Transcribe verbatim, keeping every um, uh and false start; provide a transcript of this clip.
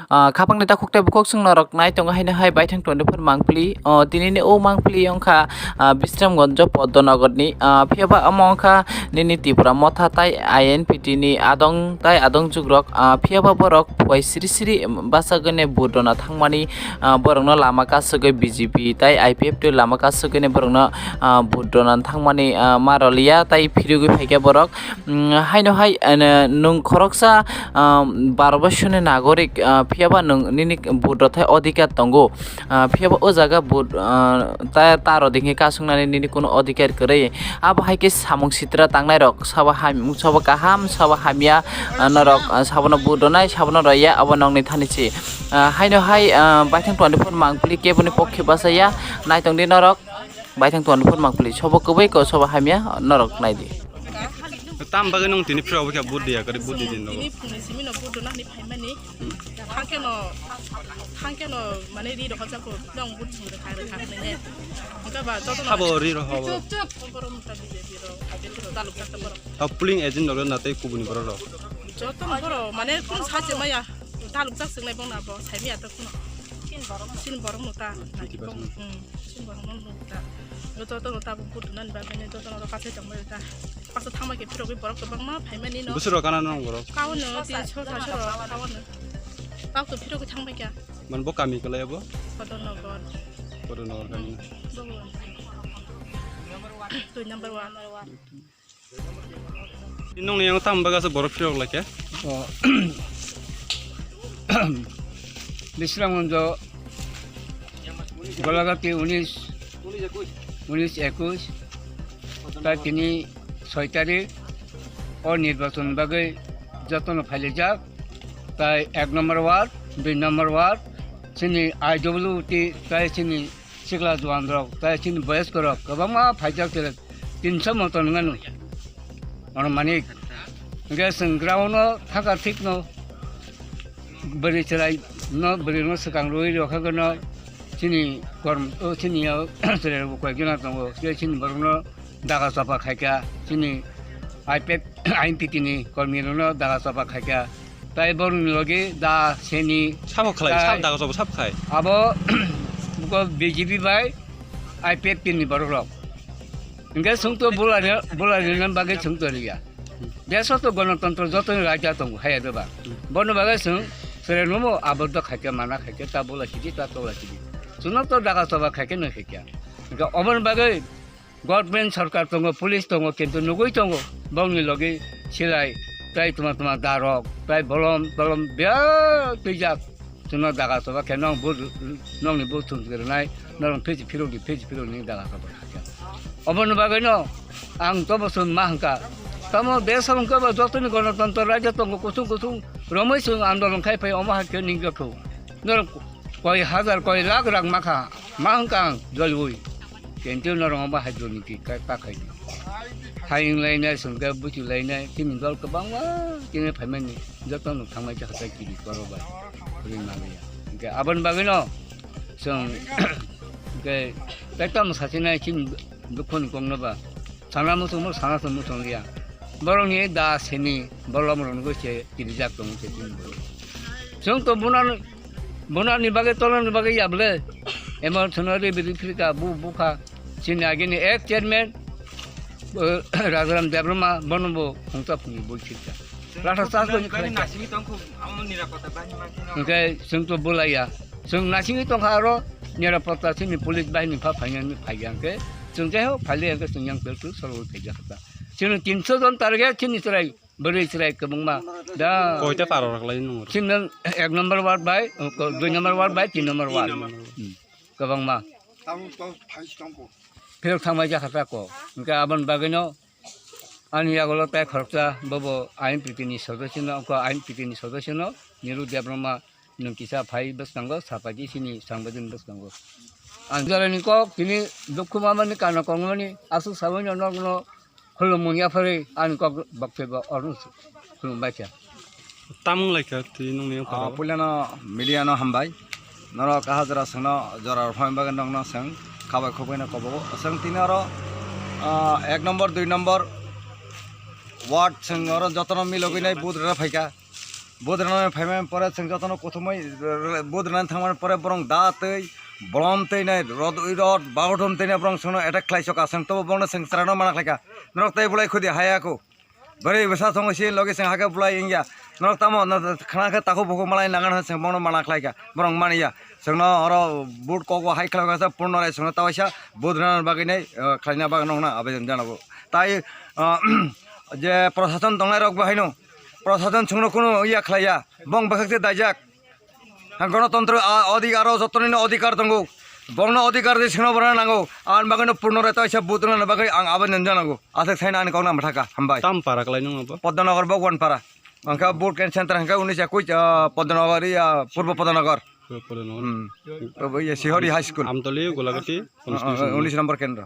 Ah, khapangni takhuk tei bukhuk chwng norok nai tongo haino hai baithang twenty-four mangpili. Oh, tinini o mangpili wngkha, ah, Bisramganj Poddonagarni. Ah, phiya ba omo wngkha nini Tipra Motha tai I N P T ni adong tai adong jugrok. Ah, phiya ba borok phuai siri siri bachagwini vote rwna thangmani, ah, borokno lama kasugwi B J P tai I P F T lama kasugwini borokno, ah, vote rwna thangmani, ah, ma rwliya tai phirigwi phaikha borok. Mm, haino hai, ene, nwng khoroksa, ah, baro bosorni nagorik, ah, phiya ba nwng nini vote rwthai odhikar tongo. Ah, phiya ba o jaga vote, ah, ta, ta rw dinghe kasuknani nini kuno odhikar kwrwi. Abo hai khe samung sitra tangnai rok, sabo ham, sabo kaham, sabo hamya, ah, norok, ah, sabono vote rwnai, sabono rwya, abo nokni thani se. Ah, haino hai, ah, baithang twenty-four mangpili keboni pokhe bachaya, naitongdi norok. Baithang twenty-four mangpili, sobo kwbwi ko, sobo hamya, norok naidi. Tam bagwi nwng tini phirok bwkha vote diya, kari vote di din nogo. Tini phungni simi no vote dona ni phaimani. Thangke no, thangke no, mane ri rokha jako, nwng vote sung rokha rokha ne. Hingke ba joto no. Habo ri rokha bo. Chup, chup. Borom ta B J P ro, I P F T ro, daluk jak ta borom. Ha polling agent rok na tei kubuni borok rok. Joto no boro, mane kun sache maya, daluk jak sung nai bong na bo, sai miya ta kuno. Sin borom no ta. Fifty percent. Hmm. Sin borokno nukta. Jotono tabuk budunan bagwino jotono ro kathai tongbai ta. Paksa thangma khe phirogwi borok kwbangma phaimani no. Busuro kana nang borok? Kaono tin sho thaisho ro kaono. Tabuk to phirogwi thangbai kha. Man bo kami kwlai abo? Kodornogor. Kodornogor kami. Hmm. Bobo. Dui number one. Nongni yang tam baga se borok phirok lai khe. O, Bisramganj Golagati unis, unis ekush, tai tini soi tarik o nirbachon bagwi jotono phailaijak. Tai ek number ward, dui number ward, chini I W T, tai chini sikla juan rok, tai chini boyos rok kwbangma phaijak, tere tinso moto nungano. Ono manik. Hingke chwng ground no thangkha thik no. Bwrwi chwrai no, bwrwi no swkang rwi rokha gano. Chini korm, o chini o chwrai rok koi gana tongo. Hingke chini borok no daga chapa khaikha. Chini I P F, I N P T ni kormi rok no daga chapa khaikha. Tai borokni logi da seni. Sabo khlai, tai sabo daga sabo sabo khai. Abo buko B J P bai I P F T ni borok rok. Hingke chwng to bulani, bulani nan bagwi chwng to liya. Deso to gonotontro jotoni raja tongo haya doba. Bono bagwi chwng sere nomo aboddo khaikhe mana khaikhe ta bula sidi ta tola sidi. Chwngno to daga soba khaikhe no khaikhe. Hingke oboni bagwi Government sorkar tongo, police tongo, kintu nugui tongo, bongni logi silai, tai tuma tuma darok, tai bolom, tolom, biya twijak. Chwngno daga soba khe nong bu, nongni bu thum rwnai, norong phechi phirokdi, phechi phirokni daga soba khe. Oboni bagwino ang tobo chwng ma hwnkha. Tamo desh hwnkhe bo jotoni gonotontro raijak tongo, kuthung kuthung romwi chwng andolon khai phai omo hai khe nini khe. Norok koi hajar, koi lakh rang makha, ma hwnkha ang jolwi. Kintu norok omo hai durniti ka, ta khaidi. Hayung lainai, songkhe buchu lainai, chini dol kwbangma chini phaimani joto no thangmai kha tai chini korok bai. Ri maliya. Hingke aboni bagwino chwng hingke tai tamo sachinai chini dukhoni kokno ba. Sana muchungno sana se muchungliya. Borokni da sini bolom rok nugui se kirijak tongo se chini borok. Chwng to bunan, bunani bagwi tolani bagwi yable. Emon sono ri biri phirka bu bukha. Chini agini ek chairman, eh, Rajaram Debbarma bono bo khungsa phungni bui phirka. Latha chas bo ni khlai. Nasingwi tongkhu, amo nirapotta bahini mangkheno. Hingke chwng to bulaiya. Chwng nasingwi tongkha aro nirapotta chini police bahini pha phainani phaiya hingke. Chwng jai ho phaile hingke chwng yang peltu solo phaija kha. Chini tinso jon target chini chwrai. Bwrwi chwrai kwbangma. Da. Koita para rok lai nung. Chini ek number ward bai, ko-, dui number ward bai, tin number ward. Hmm. Kwbangma. Phirok thangmai jakha ta ko. Hingke aboni bagwino ani yagulo tai khoroksa bobo I N P T ni sodosyo no, ko I N P T ni sodosyo no, Niru Debbarma nwng kisa phai bwskango, sapaidi sini sangbaidini bwskango. Ang jorani kok tini dukhu mamani kana kongmani aswk sabaino nokno Khulumung yapharwi ani kok bokthai bo orno khulumbai kha. Tamung lai kha twi nungni Ah, pharo. Puilano media no hambai. Norok kaha jora sengno jora rwphang bagwi nokno seng khabai khoboi no kobogo. Seng tini oro, ah, ek number, dui number ward seng oro jotono milogwi nai booth rwna phaikha. Vote rwnani phaimani pore chwng jotono kuthumwi, vote rwnani thangmani pore borong da twi, bolom twi nai, rod, rod, bagodom twi nai borong chwngno attack khlai soka, chwng tobo borokno chwng chwraino mana khlaika. Norok tei bolai khudi haya kho. Bwrwi bwsa tongo si logi chwng hakhe bolai wngya. Norok tamo no khna khe takhuk bukhuk malai nangan hwn chwng bono mana khlaika. Borok manya. Chwngno oro vote kok bo hai khlai kha Purno Rai chwngno ta waisa vote rwnani bagwi nai, ah, khlaina bagwi nokna abejon janago. Tai, ah, je prosason tongnai rok bo haino prosason chwngno kuno iya khlaiya. Bong bwkhak se daijak. Ang gwnotantro, ah, odhikar o jotonino odhikar tongo. Bongno odhikar di sino borana nango. Ang bagwino Purno Rai ta waisa vote rwnani bagwi ang abejon janago. Aswk saina ani kokno mwthaka. Hambai. Tam para kwlai nung abo? Poddanagar Bhagwanpara. Angkha vote center angkha unis ekkuj, ah, Poddanagar, iya, Purbo Poddanagar. Purbo Poddanagar. Hmm. Obo iya Sihori High School. Amtoli, Golagati, Ah, ah, constituency. Unis number kendro.